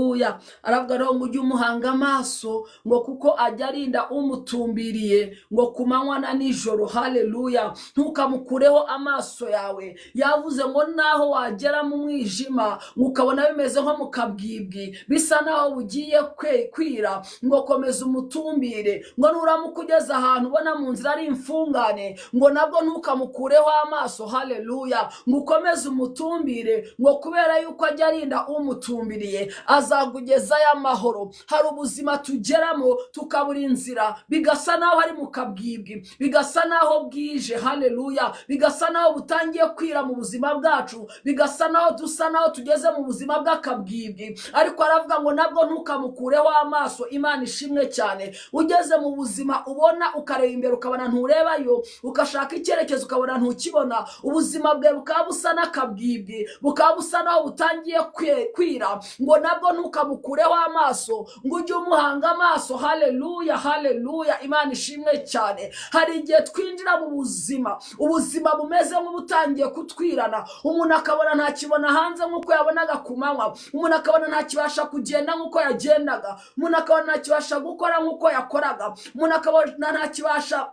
Haleluya. Aravuga rero ngo ujye umuhanga amaso, ngo kuko ajya arinda umutumbiriye, ngo ku manywa na nijoro. Haleluya. Ntukamukureho amaso yawe. Yavuze ngo naho wagera mu mwijima, ngo ukabona bimeze nko mu kabwibwi, bisa naho bugiye kwira, ngo komeza umutumbire. Ngo nuramuka ugeze ahantu ubona mu nzira ari imfungane, ngo nabwo ntukamukureho amaso. Haleluya. Ngo ukomeze umutumbire, ngo kubera yuko ajya arinda umutumbiriye, azakugezayo amahoro. Hari ubuzima tugeramo tukabura inzira, bigasa naho ari mu kabwibwi, bigasa naho bwije. Haleluya. Bigasa naho butangiye kwira mu buzima bwacu, bigasa naho dusa naho tugeze mu buzima bw'akabwibwi, ariko aravuga ngo nabwo ntukamukureho amaso. Imana ishimwe cyane. Ugeze mu buzima ubona, ukareba imbere ukabona nturebayo, ugashaka icyerekezo ukabona ntukibona, ubuzima bwawe bukaba busa n'akabwibwi, bukaba busa naho butangiye kwira, ngo nabwo ntukamukureho amaso, ngo ujye umuhanga amaso. Haleluya, haleluya. Imana ishimwe cyane. Hari igihe twinjira mu buzima, ubuzima bumeze nk'ubutangiye kutwirana, umuntu akabona ntakibona hanze nk'uko yabonaga ku manywa, umuntu akabona ntakibasha kugenda nk'uko yagendaga, umuntu akabona ntakibasha gukora nk'uko yakoraga, umuntu akabona ntakibasha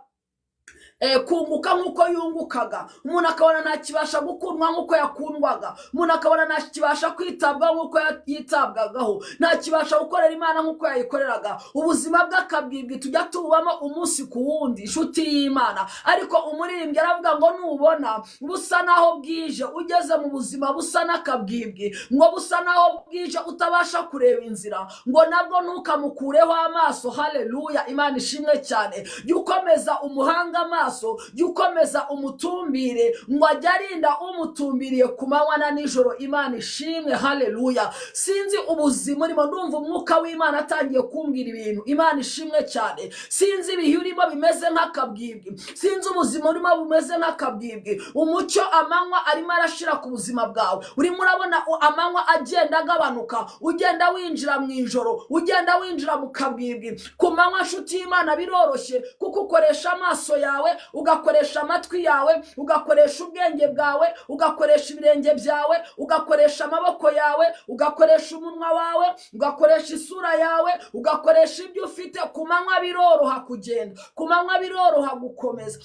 kunguka nk'uko yungukaga, umuntu akabona ntakibasha gukundwa nk'uko yakundwaga, umuntu akabona ntakibasha kwitabwaho nk'uko yitabwagaho, ntakibasha gukorera Imana nk'uko yayikoreraga. Ubuzima bw'akabwibwi tujya tububamo umunsi ku wundi, inshuti y'Imana. Ariko umuririmbyi aravuga ngo nubona busa naho bwije, ugeze mu buzima busa n'akabwibwi, ngo busa naho bwije, utabasha kureba inzira, ngo nabwo ntukamukureho amaso. Haleluya. Imana ishimwe cyane. Jya ukomeza umuhanga amaso, jya ukomeza umutumbire, ngo ajye arinda umutumbiriye ku manywa na nijoro. Imana ishimwe. Haleluya. Sinzi ubuzima urimo, ndumva Umwuka w'Imana atangiye kumbwira ibintu. Imana ishimwe cyane. Sinzi ibihe urimo bimeze nk'akabwibwi, sinzi ubuzima urimo bumeze nk'akabwibwi. Umucyo, amanywa arimo arashira ku buzima bwawe, urimo urabona amanywa agenda agabanuka, ugenda winjira mu ijoro, ugenda winjira mu kabwibwi. Ku manywa, nshuti y'Imana, biroroshye kuko ukoresha amaso yawe, ugakoresha amatwi yawe, ugakoresha ubwenge bwawe, ugakoresha ibirenge byawe, ugakoresha amaboko yawe, ugakoresha umunwa wawe, ugakoresha isura yawe, ugakoresha ibyo ufite. Ku manywa biroroha kugenda, ku manywa biroroha gukomeza,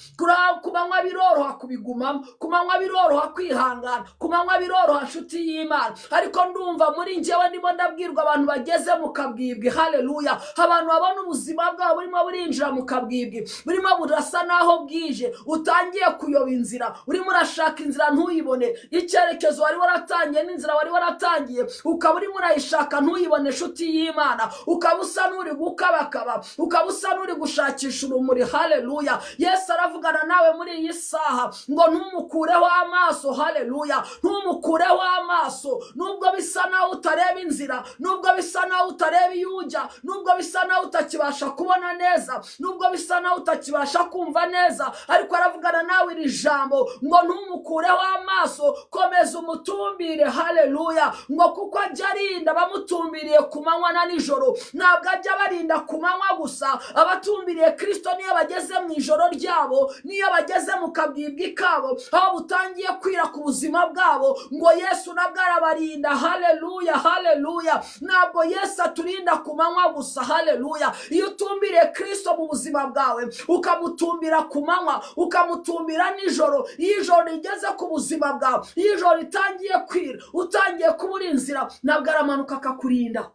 ku manywa biroroha kubigumamo, ku manywa biroroha kwihangana, ku manywa biroroha, nshuti y'Imana. Ariko ndumva muri njyewe ndimo ndabwirwa abantu bageze mu kabwibwi. Haleluya. Abantu babona ubuzima bwabo burimo burinjira mu kabwibwi, burimo burasa naho bwije, utangiye kuyoba inzira, urimo urashaka inzira ntuyibone, icyerekezo wari waratangiye n'inzira wari waratangiye ukaba urimo urayishaka ntuyibone, nshuti y'Imana, ukaba usa n'uri gukabakaba, ukaba usa n'uri gushakisha urumuri. Haleluya. Yesu aravugana nawe muri iyi saha ngo ntumukureho amaso. Haleluya. Ntumukureho amaso, nubwo bisa naho utareba inzira, nubwo bisa naho utareba iyo ujya, nubwo bisa naho utakibasha kubona neza, nubwo bisa naho utakibasha kumva neza, ariko aravugana nawe iri jambo ngo ntumukureho amaso, komeza umutumbire. Haleluya. Ngo kuko ajya arinda abamutumbiriye ku manywa na nijoro. Ntabwo ajya abarinda ku manywa gusa abatumbiriye Kirisito, niyo bageze mu ijoro ryabo, niyo bageze mu kabwibwi kabo, aho butangiye kwira ku buzima bwabo, ngo Yesu nabwo arabarinda. Haleluya, haleluya. Ntabwo Yesu aturinda ku manywa gusa. Haleluya. Iyo utumbiriye Kirisito mu buzima bwawe, ukamutumbira ku manywa, ukamutumbira nijoro, iyo ijoro rigeze ku buzima bwawe, iyo ijoro ritangiye kwira, utangiye kubura inzira, ntabwo aramanuka akakurinda.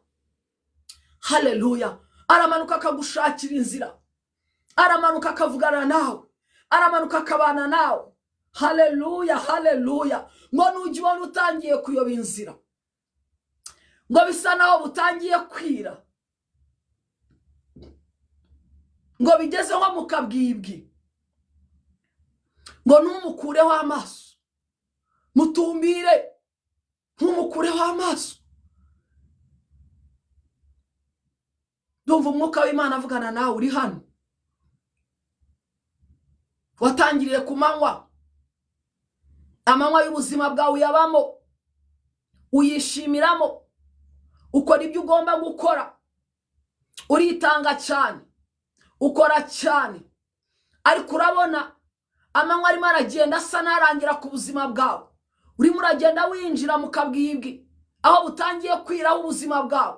Haleluya. Aramanuka akagushakira inzira, aramanuka akavugana nawe, aramanuka akabana nawe. Haleluya, haleluya. Ngo nujya ubona utangiye kuyoba inzira, ngo bisa naho butangiye kwira, ngo bigeze nko mu kabwibwi, ngo ntumukureho amaso, mutumbire, ntumukureho amaso. Ndumva Umwuka w'Imana avugana nawe uri hano, watangiriye ku manywa, amanywa y'ubuzima bwawe uyabamo, uyishimiramo, ukora ibyo ugomba gukora, uritanga cyane, ukora cyane, ariko urabona amanywa arimo aragenda asa n'arangira ku buzima bwawe, urimo uragenda winjira mu kabwibwi. Aho butangiye kwiraho ubuzima bwawe.